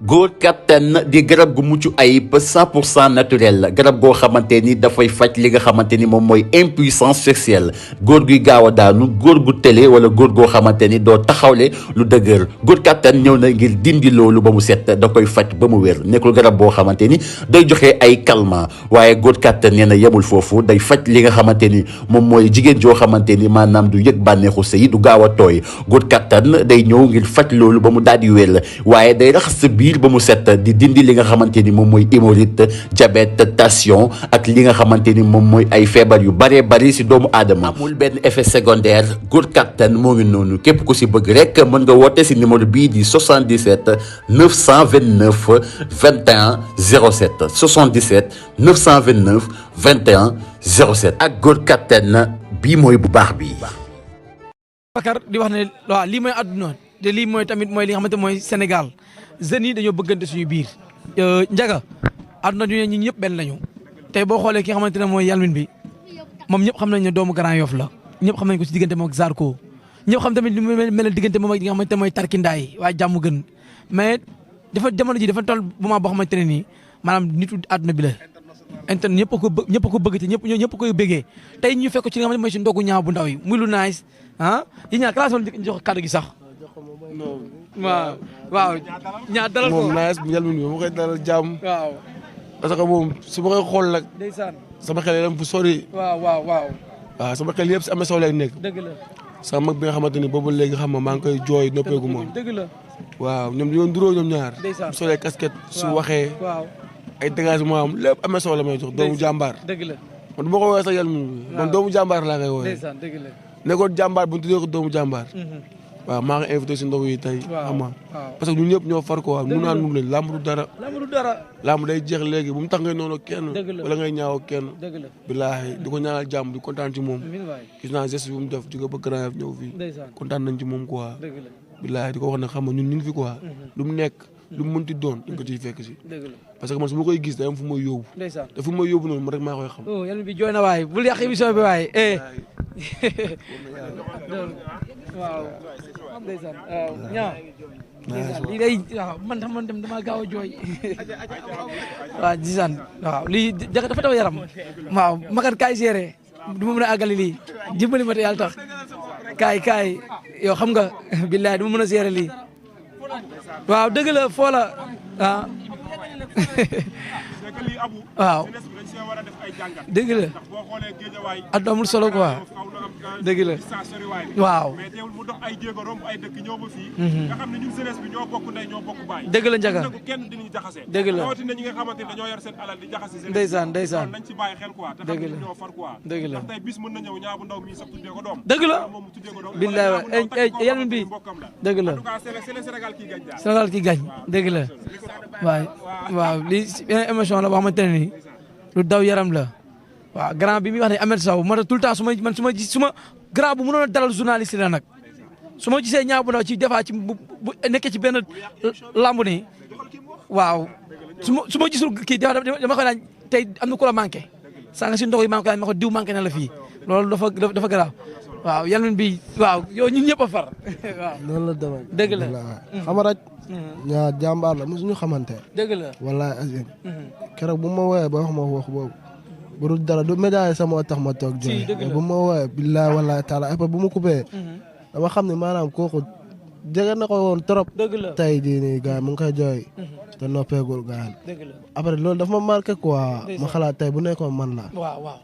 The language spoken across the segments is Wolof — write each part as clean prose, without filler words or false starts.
góor kattan di garab gu mucc ayib 100% naturel garab goo xamante ni dafay faj li nga xamante ni moom mooy impuissance sexuelle góor guy gaaw a daanu góor gu tële wala góor goo xamante ni doo taxawle lu dëgër góor kattan ñëw na ngir dindi loolu ba mu set da koy faj ba mu wér nekkul garab boo xamante ni day joxe ay calmant waaye góor kattan nee na yemul foofu day faj li nga xamante ni moom mooy jigéen joo xamante ni maanaam du yëg bànneexu sëy du gaaw a tooy góor kattan day ñëw ngir faj loolu ba mu daal di wér waaye day raxas sa biir ba mu set di dindi li nga xamante ni moom mooy hémorroïde diabète tension ak li nga xamante ni moom mooy ay feebar yu bëree bëri si doomu aadama amul benn effet secondaire góor kattan moo ngi noonu képp ku si bëgg rek mën nga woote si numéro bii di 77 929 21 07 77 929 21 07 ak góor kattan bii mooy bu baax bi. Bakar di wax ne waaw lii mooy àdduna te lii mooy tamit mooy li nga xamante mooy Sénégal jeunes yi dañoo bëggante suñu biir njaga àdduna ñu ñi ñëpp benn lañu tey boo xoolee ki nga xamante ne mooy Yalmin bi moom ñëpp xam nañ ne doomu Grand Yoff la ñëpp xam nañ ko si diggante moom ak Zarko ñëpp xam tamit li mu mel diggante moom ak li nga xamante mooy Tarkindaay waaye jàmm gën mais dafa jamono ji dafa toll moment boo xamante ne nii maanaam nitu àdduna bi la internet ñëpp ko bëgg te ñëpp koy bëggee tey ñu fekk ci li nga xamante mooy si ndogu ñaaw bu ndaw yi muy lu nice ah yi ñaar classe wala jox kàddu gi sax waaw ñaa dalal ko moom naes bi Yalmin bi ma koy dalal jàmm waaw parce que moom su ma koy xool nag ndeysaan sama xel dem fu sori waaw sama xel yëpp si Ameth Sow lay nekk dëgg la sama mag bi nga xamante ni boobu léegi xam nga maa ngi koy jooy noppeegu moom dëgg la waaw ñoom dañoo duróo ñoom ñaar ndeysaan su solee casquette su waxee waaw ay dégagement am lépp Ameth Sow la may jox doomu jàmbaar dëgg la man du ma ko woowee sax Yalmin bi man doomu jàmbaar laa koy woowee ndeysaan dëgg la nekkoon jàmbaar bu ñu tuddee ko doomu jàmbaar waaw maa ngi invité si ndogu yi tey xam nga parce que ñun ñëpp ñoo far ko waaw mun naa nun lañ làmb du dara làmb day jeex léegi bu mu tax ngay noonu kenn wala ngay ñaaw kenn billaahi di ko ñaanal jàmm di kontaan ci moom gis naa geste bi mu def jóge ba Grand Yoff ñëw fii kontaan nañ ci moom quoi billaahi di ko wax ne xam nga ñun ñu ngi fi quoi lu mu nekk lu mu mënti doon dañ ko ciy fekk si parce que man su ma koy gis day am fu may yóbbu te fu may yóbbu noonu man rek maa koy xam Yalmin bi jooy na waay bul yàq émission bi waay waaw ndeysaan ñaa lii day waaw man dem dama gaaw a jooy waaw gisaan waaw lii dafa daw yaram waaw makat kaay seere du ma mën a àggali lii dimbali ma te yàlla tax kaay yow xam nga billaay du ma mën a seere lii waaw dëgg la foo la waaw dëgg la at amul solo quoi dëgg la waaw dëgg la njaga dëgg la ndeysaan dëgg la dëgg la billaay Yalmin bi dëgg la Sénégal ki gañ dëgg la waaw lii beneen émotion la boo xamante ne nii lu daw yaram la waaw grand bi muy wax ne Ameth Sow moo tax tout le temps su ma grand bu mënoon a dalal journaliste la nag su ma gisee ñaaw bu ndaw ci des fois ci bu nekkee ci benn lamb nii waaw su ma gisul kii dama koy naan tey am na ku la manqué sànq si ndox yi maa ngi koy ma ko diw manqué na la fii loolu dafa garaaw waaw Yalmin bi waaw yow ñun ñëpp a far waaw noonu la demee dëgg la xam nga rek ñaa jàmbaar la mosuñu xamante dëgg la wallaay azim keroog bu ma woowee ba wax ma wax boobu bu dul dara du médaille sama tax ma toog jooy bu ma woowee billaay wallaay taala après bu ma coupé dama xam ne maanaam kooku jege na ko woon trop tey jii nii gars yi mu ngi koy jooy te noppeegul gars yi après loolu dafa ma marqué quoi ma xalaat tey bu nekkoon man la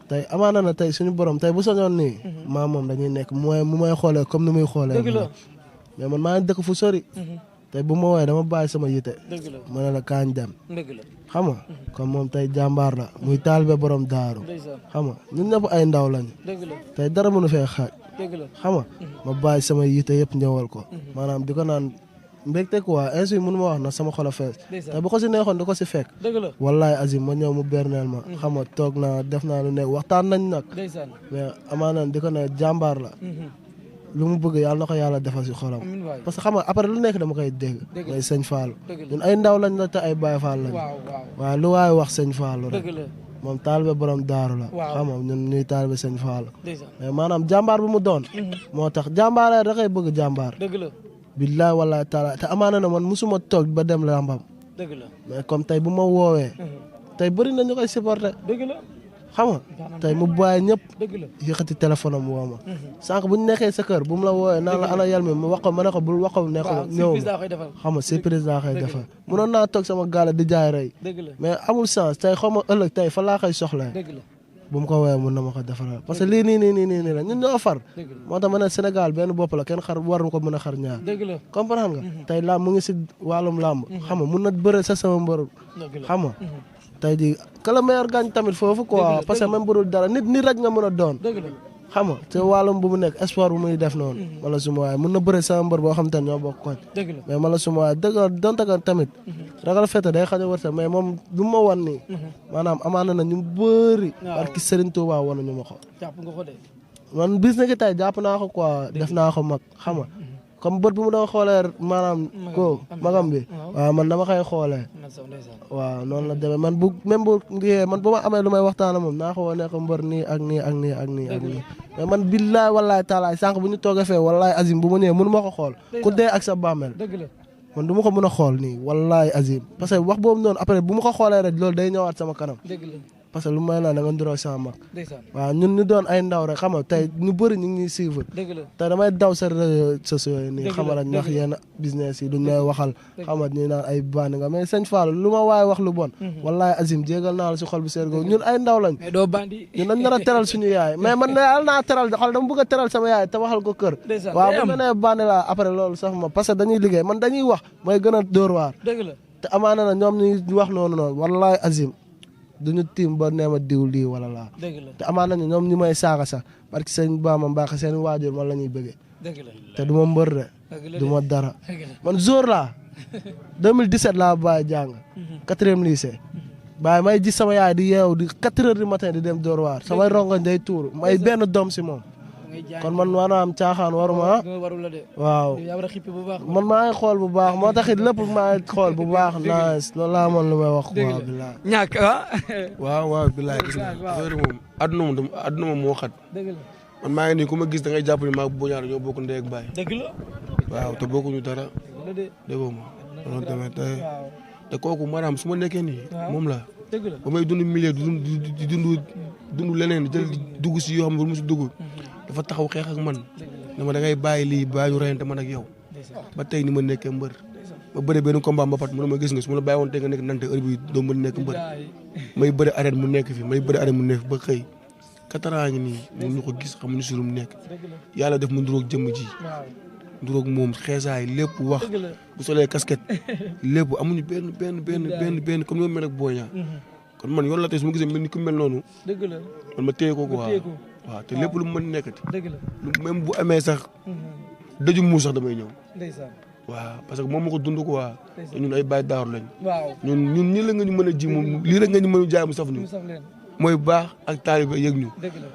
tey amaana na tey suñu borom tey bu soñoon nii maa moom dañuy nekk mu may xoolee comme ni muy xoolee mais man maa ngi dëkk fu sori tey bu ma woowee dama bàyyi sama yite ma ne la kaañ dem xam nga comme moom tey jàmbaar la muy taalibe borom daaru xam nga ñun ñëpp ay ndaw lañ tey dara mënu fee xaaj xam nga ma bàyyi sama yite yëpp ñëwal ko maanaam di ko naan mbégte quoi ainsi mënu ma wax na sama xol a fees tey bu ko si neexoon di ko si fekk wallaay azim ma ñëw mu berneel ma xam nga toog naa def naa lu nekk waxtaan nañ nag mais amaana di ko ne jàmbaar la lu mu bëgg yàlla na ko yàlla defal si xolam parce que xam nga après lu nekk dama koy dégg mooy sëñ Fallou ñun ay ndaw lañ la te ay Baye Fall lañ waaw lu waaye wax sëñ Fallou rek moom taalibe borom daaru la xam nga ñun ñuy taalibe sëñ Fallou mais maanaam jàmbaar bu mu doon moo tax jàmbaar da koy bëgg jàmbaar billaay wallaay taala te amaana na man musuma toog ba dem lambam dëgg la mais comme tey bu ma woowee tey bëri na ñu koy supporter dëgg la xam nga tey mu bàyyi ñëpp dëgg la yëkkati téléphone am woo ma sànq bu ñu nekkee sa kër bu mu la woowee naan la ana yal mi mu wax ko ma ne ko bul wax ko ne ko ñëw xam nga surprise daa koy defal mënoon naa toog sama gaale di jaay rey mais amul sens tey xaw ma ëllëg tey fa laa koy soxla bu mu ko woowee mun na ma ko defaral parce que lii nii la ñun ñoo far moo tax ma ne Sénégal benn bopp la kenn xar war ko mën a xar ñaar comprendre nga tey làmb mu ngi si wàllum làmb xam nga mun na bëre sa sama mbër xam nga tey jii que le meilleur gagne tamit foofu quoi parce que même bu dul dara nit rek nga mën a doon xam nga te wàllum bu mu nekk espoir bu muy def noonu wala suma waaye mun na bëre sama mbër boo xam te ñoo bokk koñ mais mala suma waaye dëgg donte que tamit ragal fete day xañ a wërta mais moom du ma wan nii maanaam amaana na ñu bëri parce que Serigne Touba wan ñu ma ko man bis na ki tey jàpp naa ko quoi def naa ko mag xam nga comme bët bu mu doon xoolee maanaam ko magam bi waaw man dama koy xoolee waaw noonu la demee man bu même bu man bu ma amee lu may waxtaana moom naa ko nekk mbër nii ak nii ak nii ak nii ak nii mais man billaay wallaay taalaay sànq bu ñu toogee fee wallaay azim bu ma ñëwee mënu ma ko xool ku dee ak sa bàmmeel man du ma ko mën a xool nii wallaay azim parce que wax boobu noonu après bu ma ko xoolee rek loolu day ñëwaat sama kanam parce que lu may naan da nga nduroo sama mag waaw ñun ñu doon ay ndaw rek xam nga tey ñu bëri ñu ngi ñuy suivre tey damay daw sa réseaux sociaux yi nii xam nga ndax yenn business yi duñ may waxal xam nga ñu naan ay bandi nga mais sëñ Fallou lu ma waaye wax lu bon wallaay azim jégal naa la si xol bu seer googu ñun ay ndaw lañ ñun dañ nar a teral suñu yaay mais man yàlla naa teral xol dama bëgg a teral sama yaay te waxal ko kër waaw bu ma nee bandi laa après loolu sax ma parce que dañuy liggéey man dañuy wax mooy gën a dóor waar te amaana na ñoom ñuy wax noonu wallaay azim duñu tiim ba nee ma diw lii wala laa te amaan nañu ñoom ñi may saaga sax parce que seen Bamba Mbacke seen waajur man la ñuy bëggee te du ma mbër de du ma dara man jour laa 2017 laa bàyyi jàng 4e lycée bàyyi may gis sama yaay di yeew di 4 heures du matin di dem Dóor waar samay rongoñ day tuuru may benn doom si moom kon man maanaam caaxaan waruma waaw man maa ngi xool bu baax moo taxit lépp maa ngi xool bu baax nice loolu laa mën lu may wax quoi bilaay ñàkk waaw bilaay gis nga affaire moom adduna moom moo xat man maa ngi nii ku ma gis da ngay jàpp ni maa bu ñaar ñoo bokk ndey ak baay waaw te bokkuñu dara déggoo ma loolu tamit te kooku maanaam su ma nekkee nii moom la ba may dund milieu di dund leneen jël dugg si yoo xam ne mu si dugg dafa taxaw xeex ak man ne ma da ngay bàyyi lii bàyyi ñu reyante man ak yow ba tey ni ma nekkee mbër ma bëri benn combat mbapat mu ne ma gis nga su ma la bàyyi woon tey nga nekk nante heure bi doo mën nekk mbër may bëri arène mu nekk fi may bëri arène mu nekk fi ba xëy 4 ans ngi nii mun ñu ko gis xamuñu si lu mu nekk yàlla def mu nduróog jëmm ji nduróog moom xeesaay lépp wax bu solee casquette lépp amuñu benn comme ni ma mel ak Boy Niang kon man yoon la tey su ma gisee mel ni ku mel noonu man ma téye ko quoi waaw te lépp lu mu mën nekkati même bu amee sax dëju muus sax damay ñëw waaw parce que moom ma ko dund ko waa te ñun ay baay daaru lañ ñun ñi la nga ñu mën a ji moom lii rek nga ñu mën a jaay mu saf ñu mooy baax ak taalibe yëg ñu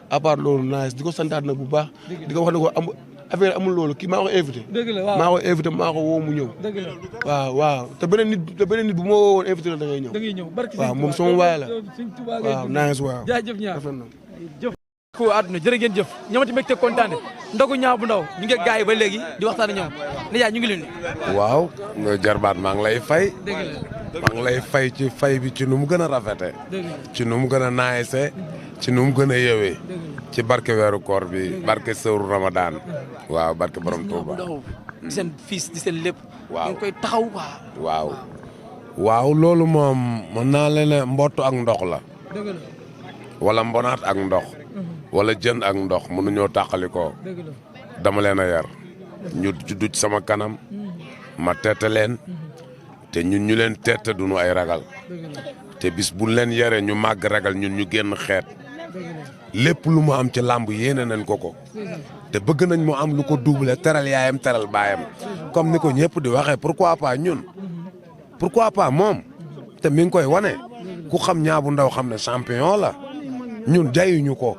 à part loolu nice di ko santaat nag bu baax di ko wax ne ko am affaire amul loolu kii maa ko invité maa ko woo mu ñëw waaw te beneen nit bu ma woo woon invité la da ngay ñëw waaw moom sama waay la waaw nice waaw rafet na ko àdduna jërë ngeen jëf ñoomati mbégte kontaane ndogu ñaaw bu ndaw ñu ngi gaay yi ba léegi di waxtaan ñoom nijaay ñu ngi leen waaw jarbaat maa ngi lay fay maa ngi lay fay ci fay bi ci nu mu gën a rafete ci nu mu gën a naayse ci nu mu gën a yewee ci barke weeru koor bi barke sëwru Ramadan waaw barke borom Touba di seen fils di seen lépp ñu koy taxaw waaw loolu moom mën naa leen mbottu ak ndox la wala mbonaat ak ndox wala jën ak ndox mënuñoo tàqali ko dama leen a yar ñu juddu ci sama kanam ma tette leen te ñun ñu leen tette duñu ay ragal te bis buñ leen yare ñu màgg ragal ñun ñu génn xeet lépp lu mu am ci làmb yéene nañ ko te bëgg nañ mu am lu ko doublé teral yaayam teral baayam comme ni ko ñëpp di waxee pourquoi pas ñun pourquoi pas moom te mi ngi koy wane ku xam Niang bu Ndaw xam ne champion la ñun jayuñu ko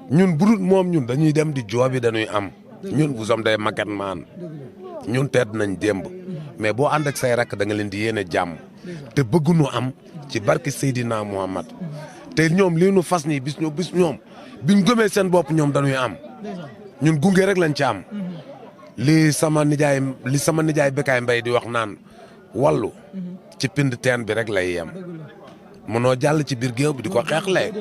ñun budul moom ñun dañuy dem di joobi dañuy am ñun vous sommes des maquettes man ñun tedd nañ démb mais boo ànd ak say rakk da nga leen di yéene jàmm te bëgg nu am ci barke Seydina Muhammad te ñoom lii nu fas nii bis ñoom biñ gëmee seen bopp ñoom dañuy am ñun gunge rek lañ ci am li sama nijaay Bécaye Mbaye di wax naan wallu ci pind teen bi rek lay yem mënoo jàll ci biir géew bi di ko xeexlee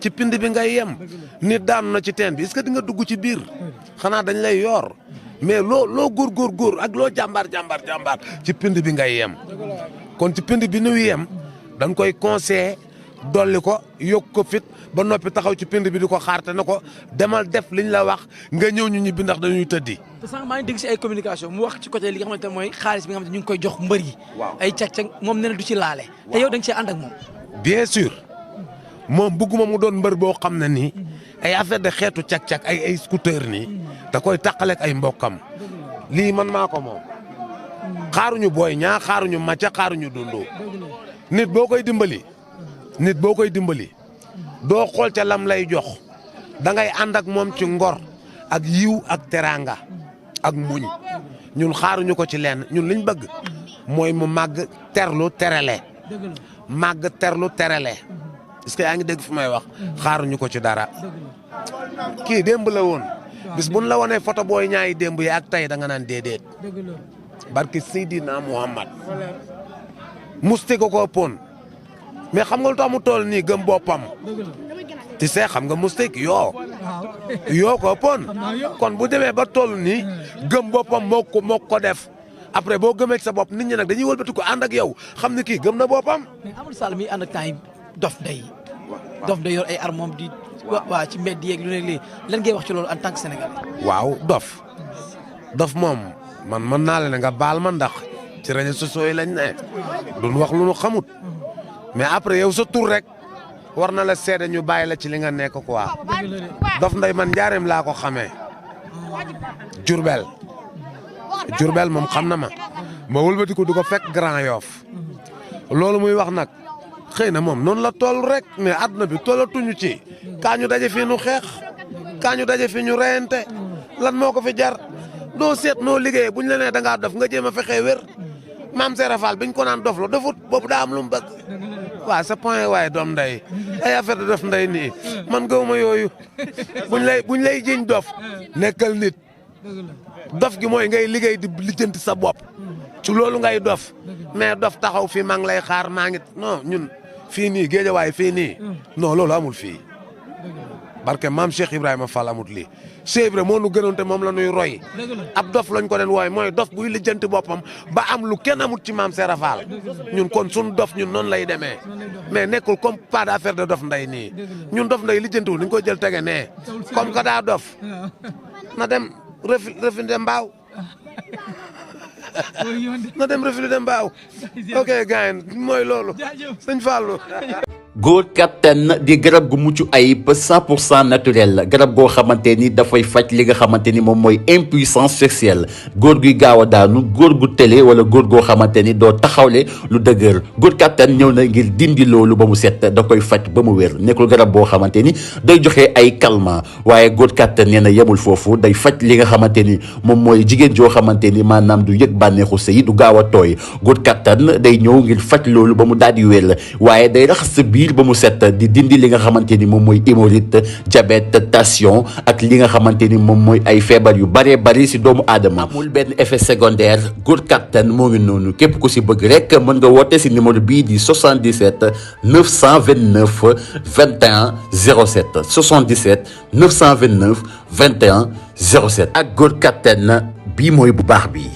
ci pind bi ngay yem nit daanu na ci teen bi est-ce que di nga dugg ci biir xanaa dañ lay yor mais loo góor ak loo jàmbaar ci pind bi ngay yem kon ci pind bi nuy yem dañ koy conseiller dolli ko yokk ko fit ba noppi taxaw ci pind bi di ko xaarte na ko demal def liñ la wax nga ñëw ñu ñibbi ndax dañuy tëddi. te sànq maa ngi dégg si ay communication mu wax ci côté li nga xamante ne mooy xaalis bi nga xamante ne ñu ngi koy jox mbër yi. ay càq-càq moom nee na du ci laale. te yow da nga cee ànd ak moom. bien sûr moom bëgguma mu doon mbër boo xam ne nii ay affaire de xeetu càq-càq ay scooter nii da koy tàqaleeg ay mbokkam lii man maa ko moom xaaruñu booy ñaa xaaruñu macca xaaruñu dundoo nit boo koy dimbali doo xool ca lam lay jox da ngay ànd ak moom ci ngor ak yiw ak teraanga ak muñ ñun xaaruñu ko ci lenn ñun liñ bëgg mooy mu màgg terlu terale màgg terlu terale est-ce que yaa ngi dégg fi may wax xaaruñu ko ci dara kii démb la woon bis buñ la wonee photo booy ñaayi démb yi ak tey da nga naan déedéet barki Seydina Muhammad musti ko ëppoon mais xam nga lu tax mu toll nii gëm boppam ti see xam nga mustik yoo ko ëppoon kon bu demee ba toll nii gëm boppam moo ko def après boo gëmee sa bopp nit ñi nag dañuy wëlbati ko ànd ak yow xam ne kii gëm na boppam. mais Amadou Sall mi ànd ak temps yi dof day yor ay armes di waa ci mbedd yeeg lu nekk lii lan ngay wax ci loolu en tant que sénégalais. waaw dof moom man mën naa la ne nga baal ma ndax ci réseaux sociaux yi lañ ne duñ wax lu nu xamut mais après yow sa tur rek war na la seede ñu bàyyi la ci li nga nekk quoi Dof Ndeye man njaareem laa ko xamee Jurbel moom xam na ma wëlbati ko du ko fekk Grand Yoff loolu muy wax nag xëy na moom noonu la toll rek mais àdduna bi tollatuñu ci kaa ñu daje fii ñu xeex kaa ñu daje fii ñu reyante lan moo ko fi jar doo seet noo liggéeyee buñ la nee da ngaa dof nga jéem a fexee wér maam Serap Fall biñ ko naan dof la dofut boobu daa am lu mu bëgg waaw sa point waaye doom nday ay affaire de Dof Ndeye nii man gëwuma yooyu buñ lay jiñ dof nekkal nit dof gi mooy ngay liggéey di lijjanti sa bopp ci loolu ngay dof mais dof taxaw fii maa ngi lay xaar maa ngi non ñun fii nii Géejawaay fii nii non loolu amul fii barke maam Cheikh Ibrahima Fall amul lii Cheikh Ibrahima moo nu gënoon te moom la ñuy roy ab dof lañ ko den wooy mooy dof buy lijjanti boppam ba am lu kenn amut ci maam Serap Fall ñun kon suñ dof ñun noonu lay demee mais nekkul comme pas d'affaire de Dof Ndeye nii ñun Dof Ndeye lijjantiwul dañ koy jël tege nee comme que daa dof na dem refi dem mbaaw na dem refi dem mbaaw ok gars mooy loolu sëñ Fallou góor kattan di garab gu mucc ayib 100% naturel garab goo xamante ni dafay faj li nga xamante ni moom mooy impuissance sexuelle góor guy gaaw a daanu góor gu tële wala góor goo xamante ni doo taxawle lu dëgër góor kattan ñëw na ngir dindi loolu ba mu set da koy faj ba mu wér nekkul garab boo xamante ni day joxe ay calmant waaye góor kattan nee na yemul foofu day faj li nga xamante ni moom mooy jigéen joo xamante ni maanaam du yëg bànneexu sëy du gaaw a tooy góor kattan day ñëw ngir faj loolu ba mu daal di wér waaye day raxas sa biir ba mu set di dindi li nga xamante ni moom mooy hémorroïde diabète tension ak li nga xamante ni moom mooy ay feebar yu bëree bëri si doomu aadama amul benn effet secondaire góor kattan moo ngi noonu képp ku si bëgg rek mën nga woote si numéro bii di 77 929 21 07 77 929 21 07 ak góor kattan bii mooy bu baax bi